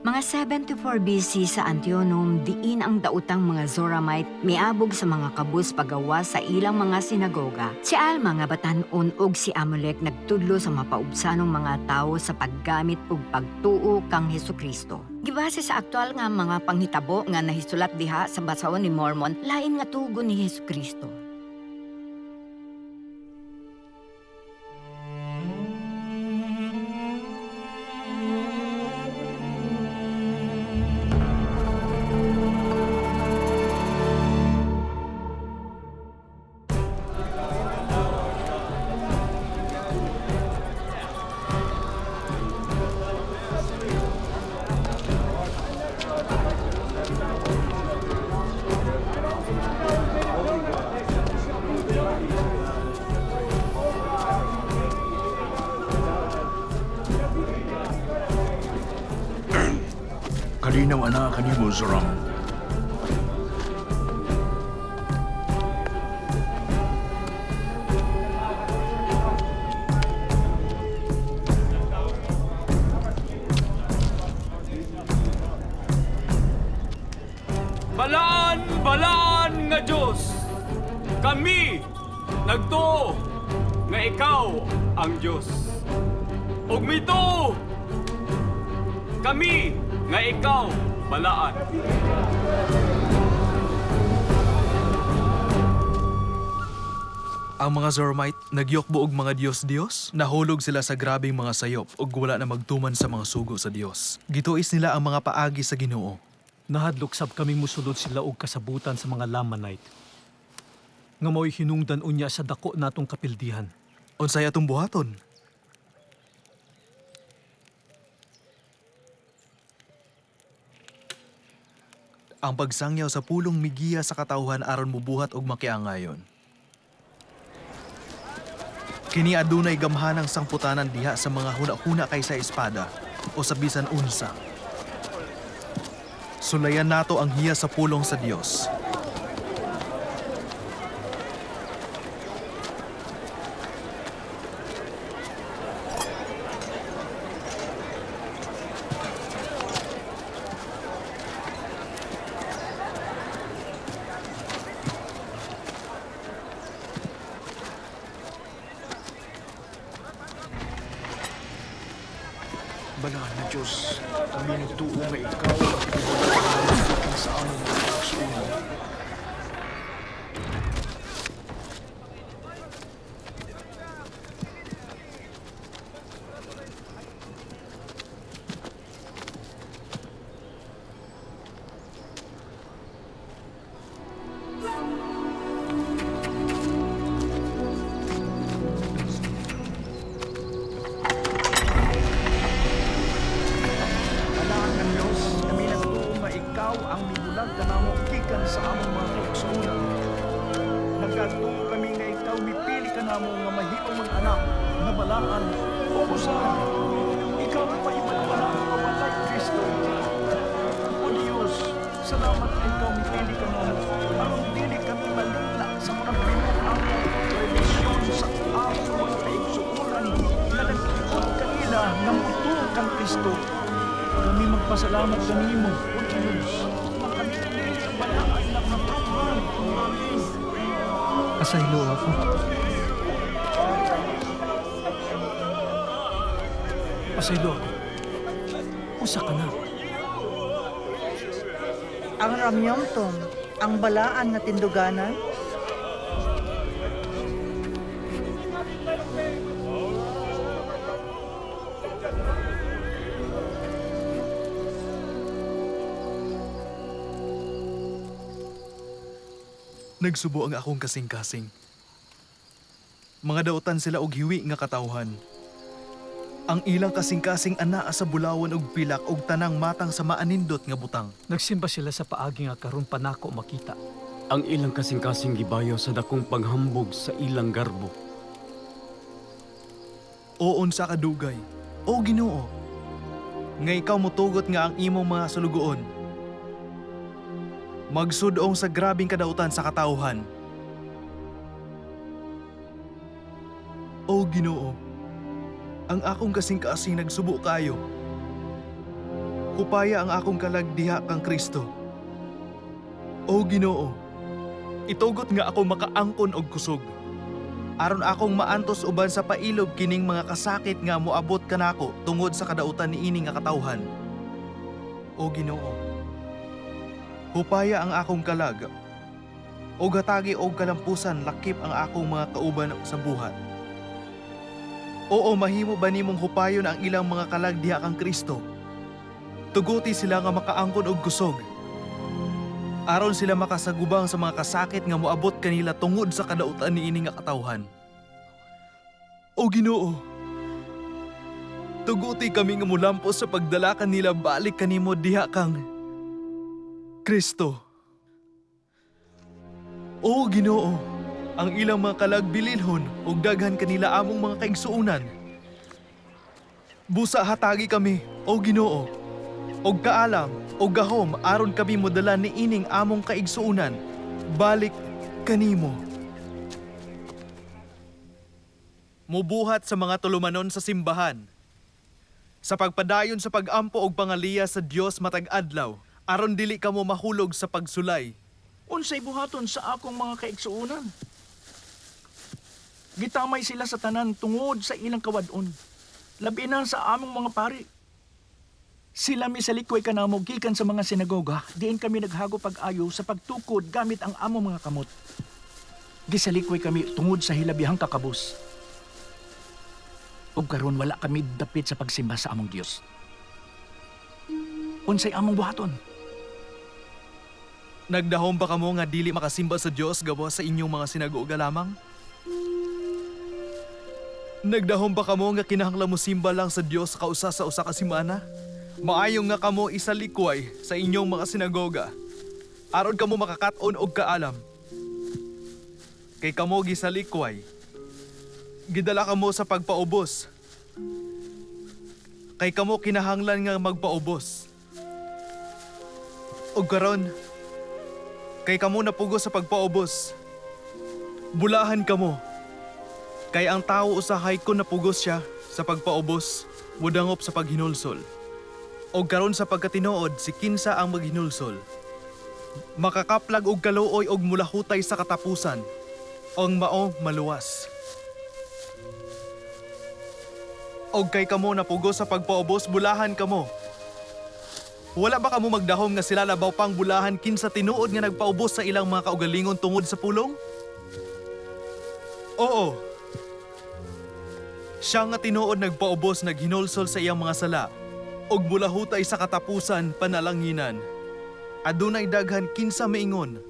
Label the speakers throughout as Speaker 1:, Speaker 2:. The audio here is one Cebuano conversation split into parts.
Speaker 1: Mga 74 BC sa Antionum, diin ang dautang mga Zoramite miabog sa mga kabus pagawa sa ilang mga sinagoga. Si Alma nga batan-on ug si Amulek nagtudlo sa mapaubsanong mga tawo sa paggamit ug pagtuo kang Hesukristo. Gibase sa aktual nga mga panghitabo nga nahisulat diha sa basahon ni Mormon, lain nga tugon ni Hesukristo.
Speaker 2: Kalinaw ana kanimo, Zoram.
Speaker 3: Balaan, balaan nga Diyos! Kami nagtuo nga ikaw ang Diyos. Ug mituo kami nga ikaw balaan.
Speaker 4: Ang mga Zoromite nagyokbo og mga Diyos-Diyos, nahulog sila sa grabeng mga sayop ug wala na magtuman sa mga sugo sa Dios. Gituis nila ang mga paagi sa Ginoo.
Speaker 5: Nahadlok sab kaming musulod sila og kasabutan sa mga Lamanite. Nga mao'y hinungdan unya sa dako natong kapildihan.
Speaker 4: Unsay atong buhaton? Ang pagsangyaw sa pulong migiya sa katawhan aron mubuhat og makiangayon. Kini adunay gamhanang sangputanan diha sa mga huna-huna kaysa espada o sa bisan unsa. Sulayan nato ang hiya sa pulong sa Dios.
Speaker 2: Balaan na Diyos, kami nagtuo nga ikaw ang ibulag sa among mga kaigsuonan. Balaan nga Diyos, kami nagtuo nga ikaw ang mibulag kanamo gikan sa among mga kaigsuonan. Nagatuo kami nga ikaw mipili kanamo nga mahimong mga anak nga balaan o usahay. Ikaw ang pahibalwala nga walay Kristo. O Diyos, salamat nga ikaw mipili kanamo aron dili kami malula sa mga binuang relihiyon sa among mga kaigsuonan nga nag-ikot kanila nga mutuo kang Kristo. Kami magpasalamat kanimo, O Diyos, nga kami sa balaan nga katawhan. Amen.
Speaker 5: Pasaylo ako. Pasaylo ako. Usa ka na.
Speaker 6: Ang Ramyomtom, ang balaan nga tinduganan,
Speaker 4: Nagsubo ang akong kasing-kasing. Mga dautan sila og hiwi nga katawhan. Ang ilang kasing-kasing anaa sa bulawan og pilak og tanang matang sa maanindot nga butang.
Speaker 5: Nagsimba sila sa paagi nga karon pa nako makita.
Speaker 3: Ang ilang kasing-kasing gibayo sa dakong paghambog sa ilang garbo.
Speaker 4: O unsa ka dugay, o Ginoo, nga ikaw motugot nga ang imong mga sulugoon. Magsudong sa grabing kadautan sa katawhan. O Ginoo, ang akong kasing-kasing nagsubo kayo. Hupaya ang akong kalag diha kang Kristo. O Ginoo, itugot nga ako makaangkon og kusog. Aron akong maantos uban sa pailob kining mga kasakit nga moabot kanako tungod sa kadautan niini nga katawhan. O Ginoo, hupaya ang akong kalag og hatagi og kalampusan lakip ang akong mga kauban sa buhat. Oo, mahimo ba nimong hupayon ang ilang mga kalag diha kang Kristo? Tuguti sila nga makaangkon og kusog. Aron sila makasagubang sa mga kasakit nga moabot kanila tungod sa kadautan niini nga katawhan. O Ginoo, tuguti kami nga mulampos sa pagdala kanila balik kanimo diha kang Kristo. O Ginoo, ang ilang mga kalag bililhon ug daghan kanila among mga kaigsuonan. Busa hatagi kami, o Ginoo, og kaalam og gahom aron kami modala niining among kaigsuonan balik kanimo. Mubuhat sa mga tulumanon sa simbahan. Sa pagpadayon sa pagampo og pangaliya sa Dios matag adlaw, aron dili kamo mahulog sa pagsulay.
Speaker 2: Unsay buhaton sa akong mga kaigsuonan? Gitamay sila sa tanan tungod sa ilang kawadon. Labi na sa among mga pari. Sila misalikway kanamo gikan sa mga sinagoga, diin kami naghago pag-ayo sa pagtukod gamit ang among mga kamot. Gisalikway kami tungod sa hilabihang kakabus. Ug karon wala kami dapit sa pagsimba sa among Dios. Unsay among buhaton?
Speaker 4: Nagdahom ba kamo nga dili makasimba sa Dios gawas sa inyong mga sinagoga lamang? Nagdahom ba kamo nga kinahanglan mo simba lang sa Dios kausa sa usa ka semana? Maayo nga kamo isalikway sa inyong mga sinagoga. Aron kamo makakat-on og kaalam. Kay kamo gisalikway. Gidala kamo sa pagpaubos. Kay kamo kinahanglan nga magpaubos. Og karon, kay kamo napugos sa pagpaubos. Bulahan kamo. Kay ang tao usahay kun napugos siya sa pagpaubos, mudangop sa paghinulsol. Og karon sa pagkatinuod si kinsa ang maghinulsol. Makakaplag og kaluoy og mulahutay sa katapusan. Ang mao maluwas. Og kay kamo napugos sa pagpaubos, bulahan kamo. Wala ba kamo magdahom nga sila labaw pang bulahan kinsa tinuod nga nagpaubos sa ilang mga kaugalingon tungod sa pulong? Oo. Siya nga tinuod nagpaubos naghinulsol sa iyang mga sala ug mulahutay sa katapusan panalanginan. Adunay daghan kinsa maingon.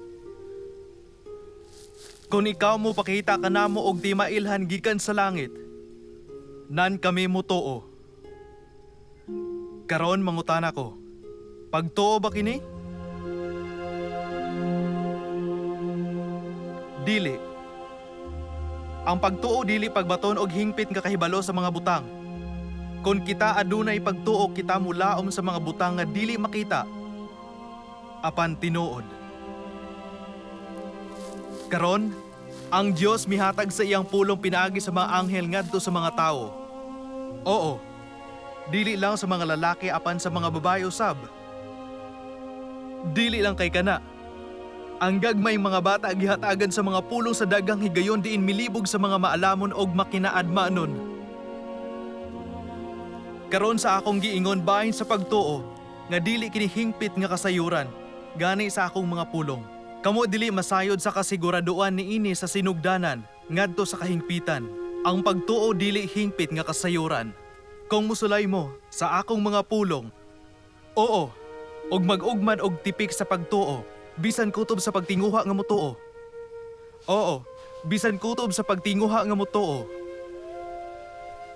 Speaker 4: Kung ikaw mo pakita kanamo og di mailhan gikan sa langit, nan kami motuo. Karon mangutana ko. Pagtuo ba kini? Dili. Ang pagtuo dili pagbaton og hingpit nga kahibalo sa mga butang. Kon kita adunay pagtuo kita mulaom sa mga butang nga dili makita apan tinuod. Karon, ang Dios mihatag sa iyang pulong pinaagi sa mga anghel ngadto sa mga tawo. Oo. Dili lang sa mga lalaki apan sa mga babae usab. Dili lang kay kana. Ang gagmay mga bata gihatagan sa mga pulong sa dagang higayon diin milibog sa mga maalamon og makinaadmanon. Karon sa akong giingon bahin sa pagtuo nga dili kini hingpit nga kasayuran gani sa akong mga pulong. Kamo dili masayod sa kasiguraduan niini sa sinugdanan ngadto sa kahingpitan. Ang pagtuo dili hingpit nga kasayuran. Kung musulay mo sa akong mga pulong, oo, og mag-ugman og tipik sa pagtuo, bisan kutob sa pagtinguha nga motuo. Oo, bisan kutob sa pagtinguha nga motuo.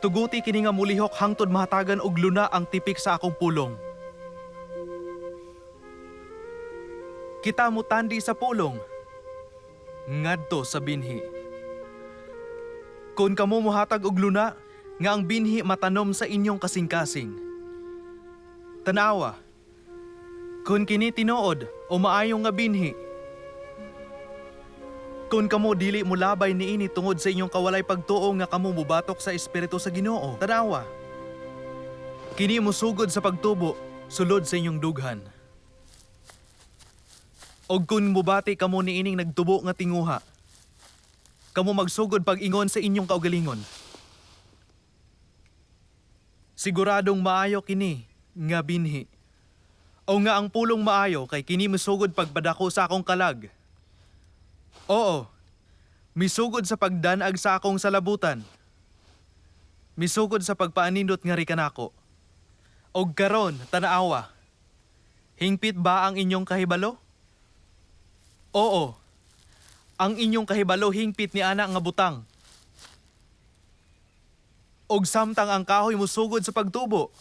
Speaker 4: Tuguti kini nga mulihok hangtod mahatagan og luna ang tipik sa akong pulong. Kita mo tandi sa pulong. Ngadto sa binhi. Kung kamo mohatag og luna, nga ang binhi matanom sa inyong kasing-kasing. Tanawa, kung kini tinuod o maayong nga binhi. Kung kamo dili mo labay niini tungod sa inyong kawalay pagtuo nga kamo mubatok sa espiritu sa Ginoo. Tanawa. Kini mosugod sa pagtubo Sulod sa inyong dughan. Og kung mubati kamo niining nagtubo nga tinguha, kamo magsugod pag-ingon sa inyong kaugalingon. Siguradong maayo kini nga binhi. O nga ang pulong maayo kay kini misugod pagpadako sa akong kalag. Oo, misugod sa pagdanag sa akong salabutan. Misugod sa pagpaanindot nga rikanako. Og karon, tanaawa. Hingpit ba ang inyong kahibalo? Oo. Ang inyong kahibalo hingpit ni ana nga butang. Og samtang ang kahoy musugod sa pagtubo,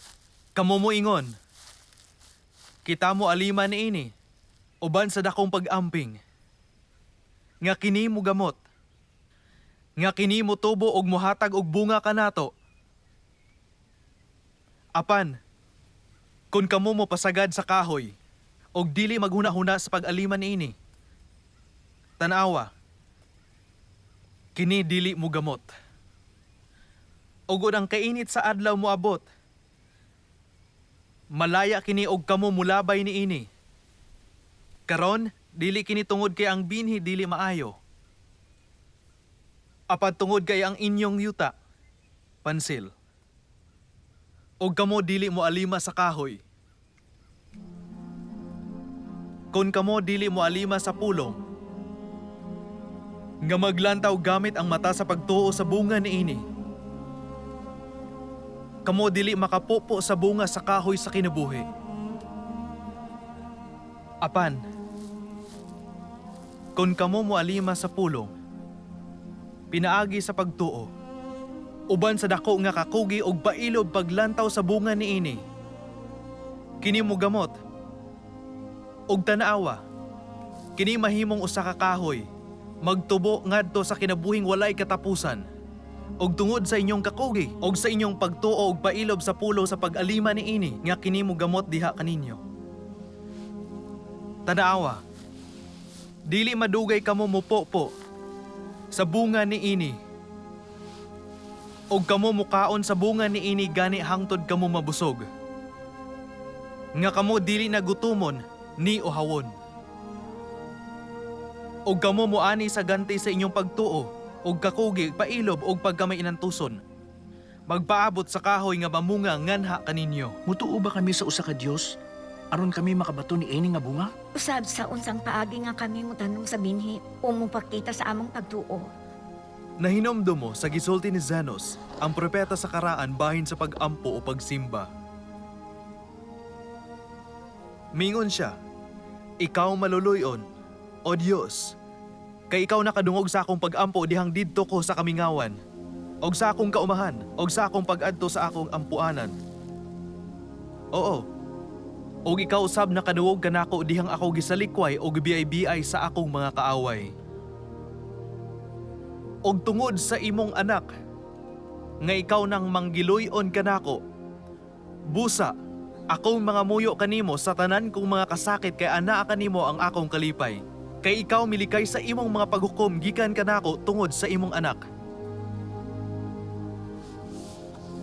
Speaker 4: kamo moingon. Kita mo alima niini, uban sa dakong pag-amping. Nga kini mo gamot. Nga kini mo tubo og mohatag og bunga kanato. Apan, kung kamo mo pasagad sa kahoy, og dili maghuna-huna sa pag-alima niini. Tanawa, kini dili mo gamot. Ug ang kainit sa adlaw moabot, malaya kini og kamo mulabay niini. Karon, dili kini tungod kay ang binhi dili maayo. Apan tungod kay ang inyong yuta, pansil. Og kamo dili mo alima sa kahoy. Kon kamo dili mo alima sa pulong, nga maglantaw gamit ang mata sa pagtuo sa bunga niini. Kamo dili makapupo sa bunga sa kahoy sa kinabuhi. Apan, kon kamo moalima sa pulong, pinaagi sa pagtuo, uban sa dako nga kakugi og pailob paglantaw sa bunga niini. Kini mo gamot og tanaawa. Kini mahimong usa ka kahoy, magtubo ngadto sa kinabuhing walay katapusan. Og tungod sa inyong kakugi og sa inyong pagtuo og pailob sa pulo sa pag-alima niini nga kini mo gamot diha kaninyo. Tanaawa, dili madugay kamo mupopo sa bunga niini. Og kamo mukaon sa bunga niini gani hangtod kamo mabusog. Nga kamo dili na gutumon ni uhawon. Og kamo muani sa ganti sa inyong pagtuo og kakugi pailob og pagkamainantuson. Magpaabot sa kahoy nga mamunga nganha kaninyo.
Speaker 2: Mutuo ba kami sa usa ka Dios aron kami makabato ni ini nga bunga?
Speaker 7: Usab sa unsang paagi nga kami motanom sa binhi o mopakita sa among pagtuo.
Speaker 4: Nahinomdom mo sa gisulti ni Zenos, ang propeta sa karaan bahin sa pag-ampo o pagsimba. Mingon siya, Ikaw maluluyon, O Dios, kay ikaw nakadungog sa akong pag-ampo dihang didto ko sa kamingawan, og sa akong kaumahan, og sa akong pag-adto sa akong ampuanan. Oo, og ikaw usab nakaduwog kanako dihang ako gisalikway og gibiyay-biyay sa akong mga kaaway og tungod sa imong anak nga ikaw nang manggiluyon kanako. Busa, akong mga muyo kanimo sa tanan kong mga kasakit kay anaa kanimo ang akong kalipay. Kay ikaw milikay sa imong mga paghukom gikan kanako tungod sa imong anak.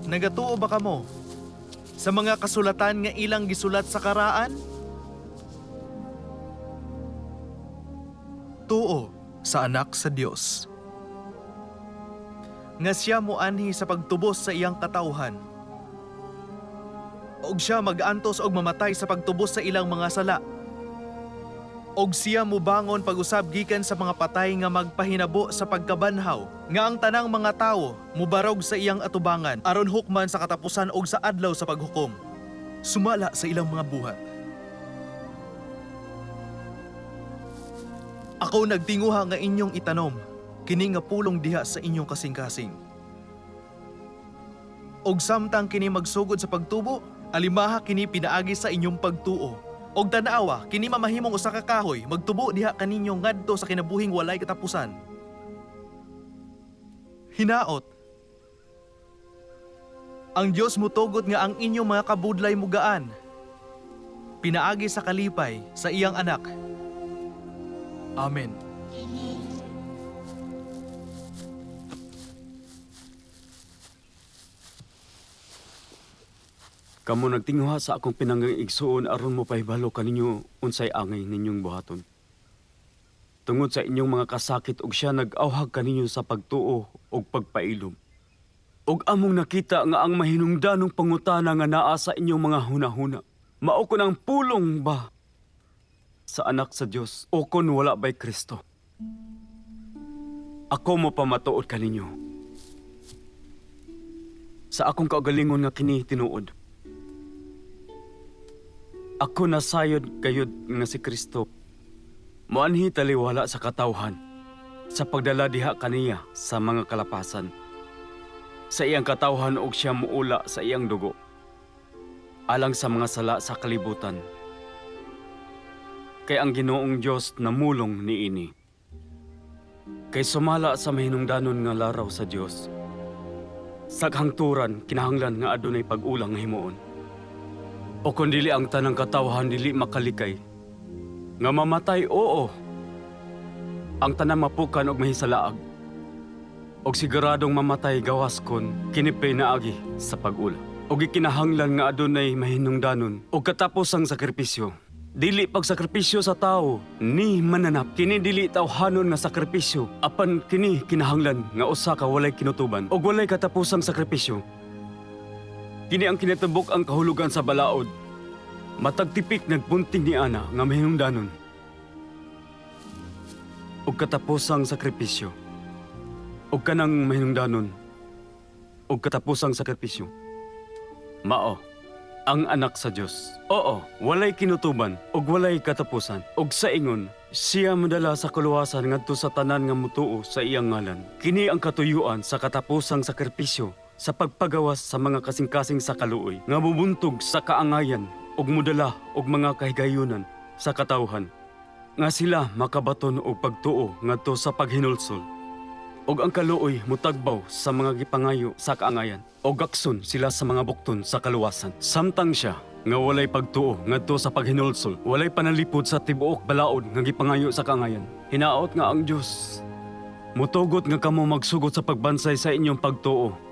Speaker 4: Nagatuo ba kamo sa mga kasulatan nga ilang gisulat sa karaan? Tuo sa anak sa Dios nga siya moanhi sa pagtubos sa iyang katawhan. Og siya mag-antos og mamatay sa pagtubos sa ilang mga sala. Og siya mobangon pag-usab gikan sa mga patay nga magpahinabo sa pagkabanhaw, nga ang tanang mga tawo mubarog sa iyang atubangan aron hukman sa katapusan og sa adlaw sa paghukom. Sumala sa ilang mga buhat. Ako nagtinguha nga inyong itanom, kini nga pulong diha sa inyong kasing-kasing. Og samtang kini magsugod sa pagtubo, alimaha kini pinaagi sa inyong pagtuo. Og tanawa, kini mamahimong usa ka kahoy, magtubo diha kaninyo ngadto sa kinabuhing walay katapusan. Hinaot. Ang Dios mutugot nga ang inyong mga kabudlay mugaan. Pinaagi sa kalipay sa iyang anak. Amen.
Speaker 3: Kamo nagtinguha sa akong pinanggang igsuon aron mo pahibalo kaninyo unsay angay ninyong buhaton. Tungod sa inyong mga kasakit og siya nag-awhag kaninyo sa pagtuo og pagpailom. Og among nakita nga ang mahinungdanong pangutana nga naa sa inyong mga hunahuna. Mao kon ang pulong ba sa anak sa Dios o kon wala ba'y Kristo? Ako mo pamatuod kaninyo. Sa akong kaugalingon nga kini tinuod. Ako nasayod gayud nga si Kristo. Moanhi taliwala sa katawhan sa pagdala diha kaniya sa mga kalapasan. Sa iyang katawhan og siya muula sa iyang dugo alang sa mga sala sa kalibutan. Kay ang Ginoong Dios namulong niini. Kay sumala sa mahinungdanon nga laraw sa Dios. Sa kahangturan kinahanglan nga adunay pag-ulang nga himuon. O kun dili ang tanang katawhan dili makalikay. Nga mamatay, oo. Ang tanang mapukan og mahisalaag. Og siguradong mamatay gawas kon kini naagi sa pag-ula. Og ikinahanglan nga adunay mahinungdanon og katapos ang sakripisyo. Dili pagsakripisyo sa tao ni mananap kini dili tawhanon nga sakripisyo apan kini kinahanglan nga usa ka walay kinutuban og walay katapusang sakripisyo. Kini ang kinatibuk ang kahulugan sa balaod. Matag tipik nagpunting ni ana nga mahinungdanon og katapusang sakripisyo. Og kanang mahinungdanon og katapusang sakripisyo. Mao ang anak sa Dios. Oo, walay kinutuban ug walay katapusan. Ug sa ingon, siya madala sa kaluwasan ngadto sa tanan nga mutuo sa iyang ngalan. Kini ang katuyuan sa katapusang sakripisyo sa pagpagawas sa mga kasing-kasing sa kaluoy nga mubuntog sa kaangayan ug modala og mga kahigayunan sa katawhan nga sila makabaton og pagtuo ngadto sa paghinulsol og ang kaluoy mutagbaw sa mga gipangayo sa kaangayan og gakson sila sa mga bukton sa kaluwasan. Samtang siya nga walay pagtuo ngadto sa paghinulsol, walay panalipod sa tibuok balaod nga gipangayo sa kaangayan. Hinaot nga ang Dios mutugot nga kamo magsugot sa pagbansay sa inyong pagtuo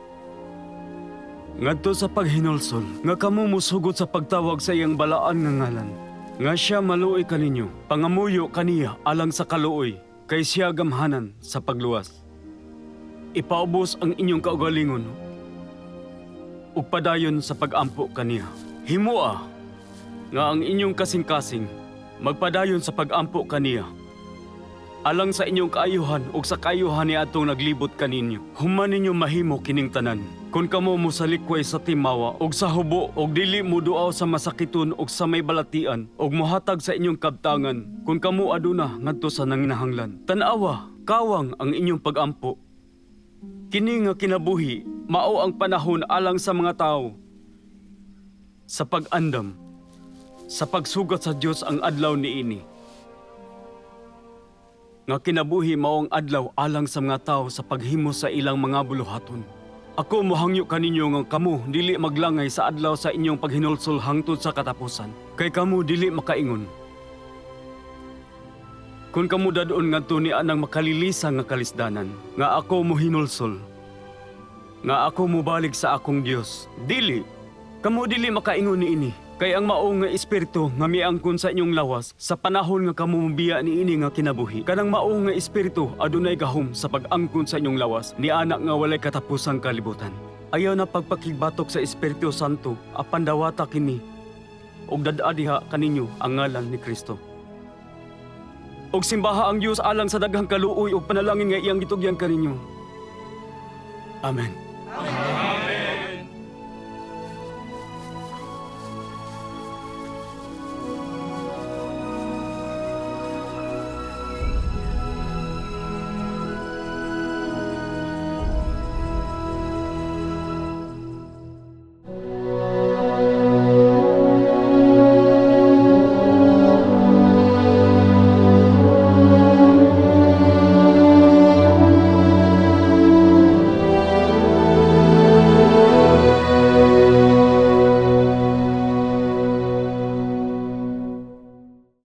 Speaker 3: ngadto sa paghinulsol, nga kamo musugot sa pagtawag sa iyang balaan nga ngalan. Nga siya maluoy kaninyo, pangamuyo kaniya alang sa kaluoy, kay siya gamhanan sa pagluwas. Ipaubos ang inyong kaugalingon ug padayon sa pagampo kaniya. Himua nga ang inyong kasing-kasing magpadayon sa pagampo kaniya. Alang sa inyong kaayuhan ug sa kaayuhan ni atong naglibot kaninyo. Human ninyo mahimo kining tanan. Kun kamo mosalikway sa timawa ug sa hubo ug dili moduaw sa masakiton ug sa may balatian ug mohatag sa inyong kabtangan kun kamo aduna ngadto sa nanginahanglan. Tan-awa, kawang ang inyong pagampo. Kini nga kinabuhi mao ang panahon alang sa mga tawo sa pag-andam, sa pagsugat sa Dios ang adlaw niini. Nga kinabuhi mao ang adlaw alang sa mga tawo sa paghimo sa ilang mga buluhaton. Ako mohangyo kaninyo nga kamo dili maglangay sa adlaw sa inyong paghinulsol hangtod sa katapusan. Kay kamo dili makaingon. Kun kamo dadon ngadto ni anang makalilisa nga kalisdanan, nga ako mohinulsol, nga ako mobalik sa akong Dios. Dili, kamo dili makaingon niini. Kay ang mao nga espiritu nga miangkon sa inyong lawas sa panahon nga kamo mobiya niini nga kinabuhi. Kanang mao nga espiritu adunay gahom sa pag-angkon sa inyong lawas ni anak nga walay katapusang kalibutan. Ayaw na pagpakigbatok sa Espiritu Santo apan dawata kini ug dad-a diha kaninyo ang ngalan ni Kristo. Og simbaha ang Dios alang sa daghang kaluoy ug panalangin nga iyang gitugyan kaninyo. Amen.